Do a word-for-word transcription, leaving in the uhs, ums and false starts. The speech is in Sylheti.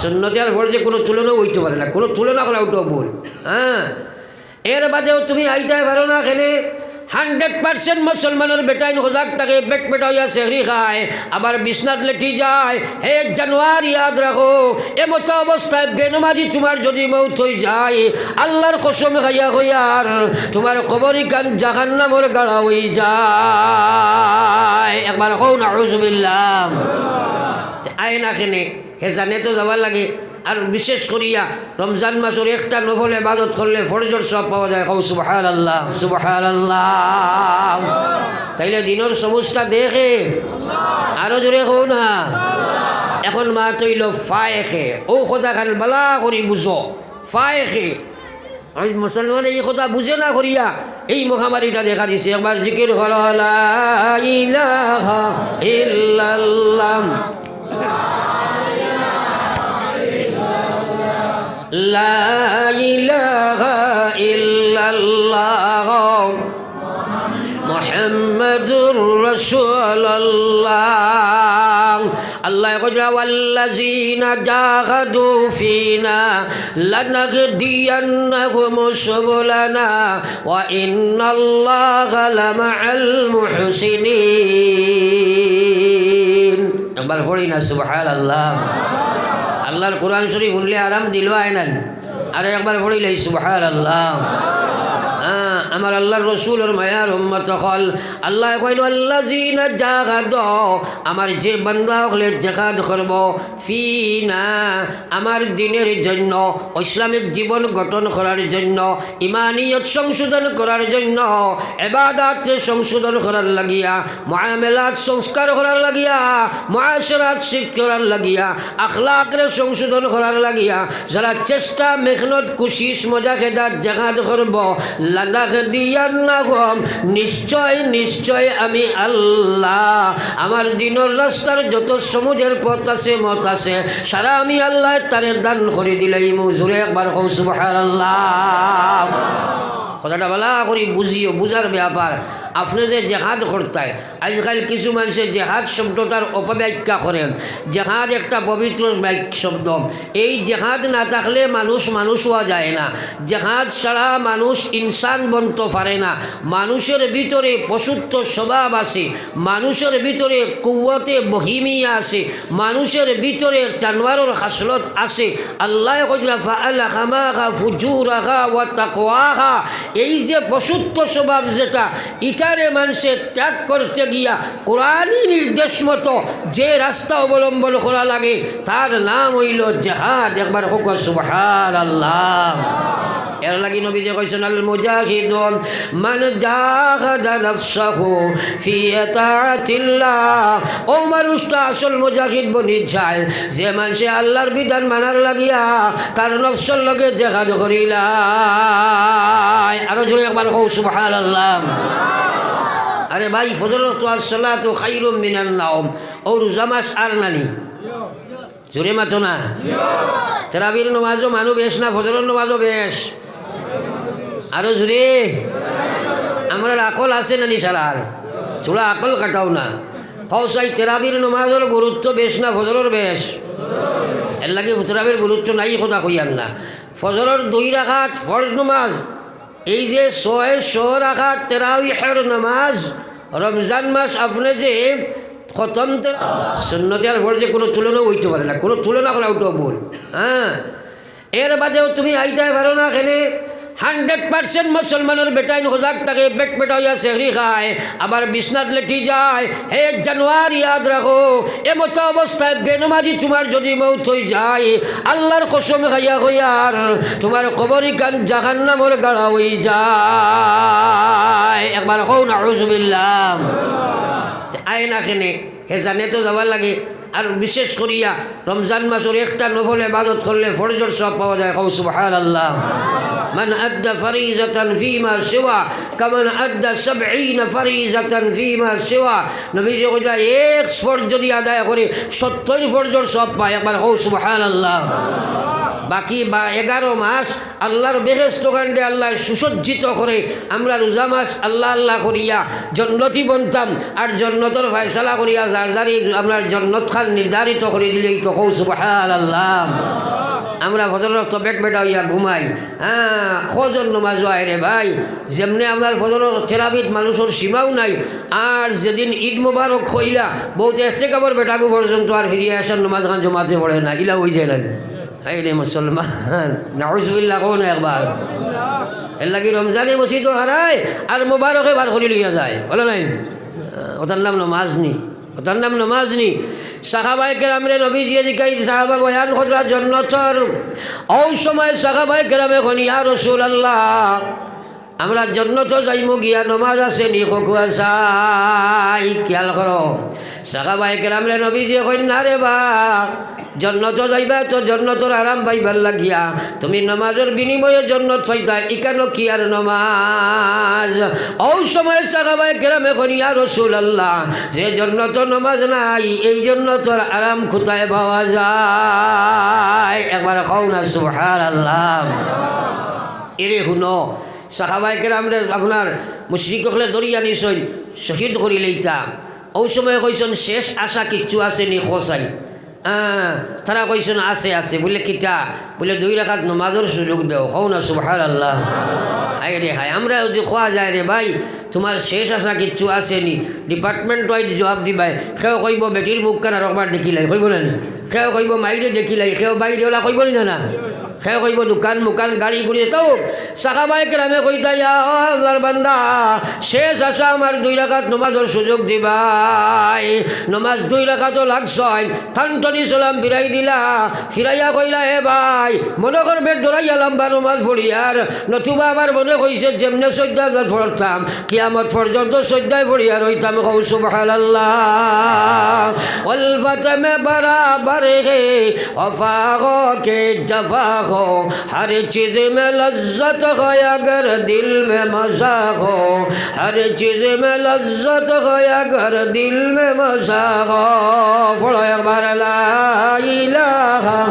সুন্নতে আর ফরজে কোনো তুলনা অইতো পারে না, কোনো তুলনা করা অইতো ভুল। হ্যাঁ, এর বাদেও তুমি আইতায় পারো না কেনে? হান্ড্রেড পার্সেন্ট মুসলমানর বেটাইন হজাগ থাকে, পেট পেটা অইয়া সেহরি খায়, আবার বিছনাত লেটি যায়। হে জানোয়ার, ইয়াদ রাখো, এমতো অবস্থায় বেনমাজি তুমার যদি মউত অই যায়, আল্লার কসম খাইয়া কইয়ার, তুমার কবর ইখান জাহান্নামর গাড়া অই যায়। একবার কও নাউজুবিল্লাহ। তে আয় না কেনে? হে জানে তো যাওয়ার লাগি। আর বিশেষ করিয়া রমজান মাসর একটা নফল ইবাদত করলে ফরজর সওয়াব পাওয়া যায়। কও সুবহানাল্লাহ, সুবহানাল্লাহ। তাইলে দিনর সমুজটা দেখে, আরো জোরে কও না। এখন মাত অইলো ফায়েখে। অউ কথাখান বালা করি বুঝো, ফায়েখে। আমি মুসলমানে এই কথা বুঝে না করিয়া এই মহামারীটা দেখা দিছে। একবার জিকির করো, লা ইলাহা ইল্লাল্লাহ। লা ইলাহা ইল্লাল্লাহ। মুহাম্মাদুর রাসূলুল্লাহ। আল্লায় কইরা, "ওয়াল্লাযীনা জাহাদু ফীনা লানাহদিয়ান্নাহুম সুবুলানা ওয়া ইন্নাল্লাহা লামাআল মুহসিনিন।" একবার পড়ি না, সুবহানাল্লাহ। আল্লার কোরআন শরীফ হুনলে আরাম দিলো আয় না। আরো একবার পড়িলাই, সুবহানাল্লাহ। হ্যাঁ, আমার আল্লার রসুলর মায়ার উম্মত অকল, আল্লায় কইলো, "আল্লাযীনা জাহাদু", আমার যে বান্দা অকলে জেহাদ করবো, "ফীনা", আমার দিনর জন্য, ইসলামিক জীবন গঠন করার জন্য, ইমানিয়ত সংশোধন করার জন্য, ইবাদতরে সংশোধন করার লাগিয়া, মুআমালাত সংস্কার করার লাগিয়া, মুআশারাত ঠিক করার লাগিয়া, আখলাকরে সংশোধন করার লাগিয়া যারা চেষ্টা, মেহনত, কুশিশ, মুজাহেদাত, জেহাদ করবো, লানাহদিয়ান্নাহুম, নিশ্চয়, নিশ্চয় আমি আল্লাহ আমার দিনর রাস্তার যত সমুজের পথ আছে, মত আছে, সারা আমি আল্লায় তারে দান করি দিলাইমু। জোরে একবার কও সুবহানাল্লাহ। কথাটা বালা করি বুঝিও, বুঝার ব্যাপার। আপনে যে জেহাদ করতায়, আইজকাইল কিছু মানষে জেহাদ শব্দটার অপব্যাখ্যা করেন। জেহাদ একটা পবিত্র বাক-, শব্দ। এই জেহাদ না থাকলে মানুষ মানুষ অওয়া যায় না। জেহাদ ছাড়া মানুষ ইনসান বনতো পারে না। মানুষর ভিতরে পশুত্ব স্বভাব আছে, মানুষর ভিতরে কুওয়াতে বহিমিয়া আছে, মানুষর ভিতরে জানোয়ারর খাসলত আছে। আল্লায় কইরা, "ফাআলহামাহা ফুজুরাহা ওয়া তাকওয়াহা।" এই যে পশুত্ব স্বভাব যেটা, ইটারে মানষে ত্যাগ করতে গিয়া কোরআনি নির্দেশ মতো যে রাস্তা অবলম্বন করা লাগে, তার নাম অইলো জেহাদ। একবার কও সুবহানাল্লাহ। এর লাগি নবীজি কইছইন, "আল মুজাহিদু মান জাহাদা নাফসাহু ফি তাআতিল্লাহ।" অউ মানুষটা আসল মুজাহিদ বনি যায়, যে মানষে আল্লার বিধান মানার লাগিয়া তার নফসর লগে জেহাদ করিলায়। আরো জোরে একবার কও সুবহানাল্লাহ। আরে ভাই, ফজরর তো আসসালাতু খায়রুম মিনান নাওম। অউ রোজা মাস আর নানি? জোরে মাতো না। তেরাবির নমাজও মানু বেশ না, ফজরর নমাজও বেশ? আরো জোরে। আমরার আকল আছে নানি সারার? থুড়া আকল খাটাও না। কও চাই, তেরাবির নমাজর গুরুত্ব বেশ না ফজরর বেশ? এর লাগি তেরাবির গুরুত্ব নাই কথা কইয়ার না। ফজরর দুই রাকাত ফরজ নমাজ, এই যে ছয় শ রাকাত তেরাবিহর নমাজ, রমজান মাস আপনে যে খতম তে-, সুন্নতে আর ফরজে কোনো তুলনা অইতো পারে না, কোনো তুলনা করা অইতো ভুল। হ্যাঁ, এর বাদেও তুমি আইতায় পারো না কেনে? হান্ড্রেড পার্সেন্ট মুসলমানর বেটাইন হজাগ থাকে, পেট পেটা অইয়া সেহরি খায়, আবার বিছনাত লেটি যায়। হে জানোয়ার, ইয়াদ রাখো, এমতো অবস্থায় বেনমাজি তুমার যদি মউত অই যায়, আল্লার কসম খাইয়া কইয়ার, তুমার কবর ইখান জাহান্নামর গাড়া অই যায়। একবার কও নাউজুবিল্লাহ। তে আয় না কেনে? হে জানে তো যাওয়ার লাগি। আর বিশেষ করিয়া রমজান মাসর একটা নফল ইবাদত করলে ফরজর সওয়াব পাওয়া যায়। কও সুবহানাল্লাহ। মান আদ্দা ফারিজাতান ফিমা সিওয়া কামান আদ্দা সাবঈনা ফারিজাতান ফিমা সিওয়া। নবীজি কইলা, এক ফরজ যদি আদায় করে, সত্তর ফরজর সওয়াব পায়। একবার কও সুবহানাল্লাহ। বাকি বা এগারো মাস আল্লার বেহেস্ত কাণ্ডে আল্লায় সুসজ্জিত করে। আমরা রোজা মাস আল্লা আল্লা করিয়া জন্নতি বনতাম, আর জন্নতর ফয়সালা করিয়া যার যার এই আমরার জন্নত খান নির্ধারিত করি দিলেই তো। কও সুবহানাল্লাহ। আমরা ফজরর অক্ত বেট বেটা অইয়া ঘুমাই। হ্যাঁ, কয়জন নমাজ অয় রে ভাই? যেমনে আমরার ফজরর তেরাবিত মানুষর সীমাও নাই, আর যেদিন ঈদ মোবারক অইলা, বউতে এহতেকাফর বেটাগু পর্যন্ত আর ফিরিয়া আসার নমাজ খান জমাতে পড়ে না, ইলা অই যায় না। হায় রে মুসলমান, নাউজুবিল্লাহ, কও না একবার। এর লাগি রমজানে মসজিদো হারায়, আর মোবারকে বার করি লইয়া যায়, বলো নাই? ওটার নাম নমাজ নি, ওটার নাম নমাজ নি। সাহাবায়ে কেরামরে নবীজিয়ে জিকাই, সাহাবা বয়ান কররা জন্নতর। অউ সময় সাহাবায়ে কেরামে কইন, "ইয়া রাসূলুল্লাহ, আমরা জন্নতো যাইমু গিয়া, নমাজ আছে নি? কউক্কা চাই।" খেয়াল করো, সাহাবায়ে কেরামরে নবীজিয়ে কইন, "না রে বা, জন্নতো যাইবা তো জন্নতর আরাম পাইবার লাগিয়া তুমি নমাজর বিনিময়ে জন্নত পাইতায়, ইখানো কি আর নমাজ?" অউ সময় সাহাবায়ে কেরামে কইন, "ইয়া রাসূলুল্লাহ, যে জন্নতো নমাজ নাই, এই জন্নতর আরাম কুথায় পাওয়া যায়?" একবার কও না সুবহানাল্লাহ। এরে হুনো, সাহাবায়ে কেরামরে আপনার মুশরিক অকলে ধরিয়া নিছইন, শহীদ করিলাইতা। অউ সময় কইছইন, "শেষ আশা কিচ্ছু আছে নি, কও চাই?" আহ, তারা কইছইন, "আছে, আছে।" বুলে, "কিতা?" বুলে, "দুই রাকাত নমাজর সুযোগ দেও।" কও না সুবহানাল্লাহ। হায় রে হায়, আমরা যদি কওয়া যায় রে ভাই, "তুমার শেষ আশা কিচ্ছু আছে নি?" Department wise জবাব দিবায়। কেউ কইবো, "বেটির মুখখান আরকবার দেখিলাই", কইবো না নি? কেউ কইবো, "মাইরে দেখিলাই", কেউ বাইরে ওলা কইবো নি না, না? কেউ কইবো, "দোকান মুকান, গাড়ি গুড়ি, তাও।" সাহাবায়ে কেরামে কইতা, "ইয়া আল্লাহর বান্দা, শেষ আশা আমার, দুই রাকাত নমাজর সুযোগ দিবায়।" নমাজ দুই রাকাতও লাগছইন, টানটানি সালাম ফিরাই দিলা, ফিরাইয়া কইলা, "এ ভাই, মনো করবে ডরাইয়া লম্বা নমাজ পড়িয়ার, নতুবা আমার মনে কইছে যেমনে সইজদাত পড়তাম, কিয়ামত পর্যন্ত সইজদায় পড়িয়া রইতাম।" কও সুবহানাল্লাহ। الفت میں برابر ہے وفا ہو کہ جفا ہو، ہر چیز میں لذت ہو اگر دل میں مزہ ہو، ہر چیز میں لذت ہو اگر دل میں مزہ ہو۔ پڑھو ایک بار لا الہ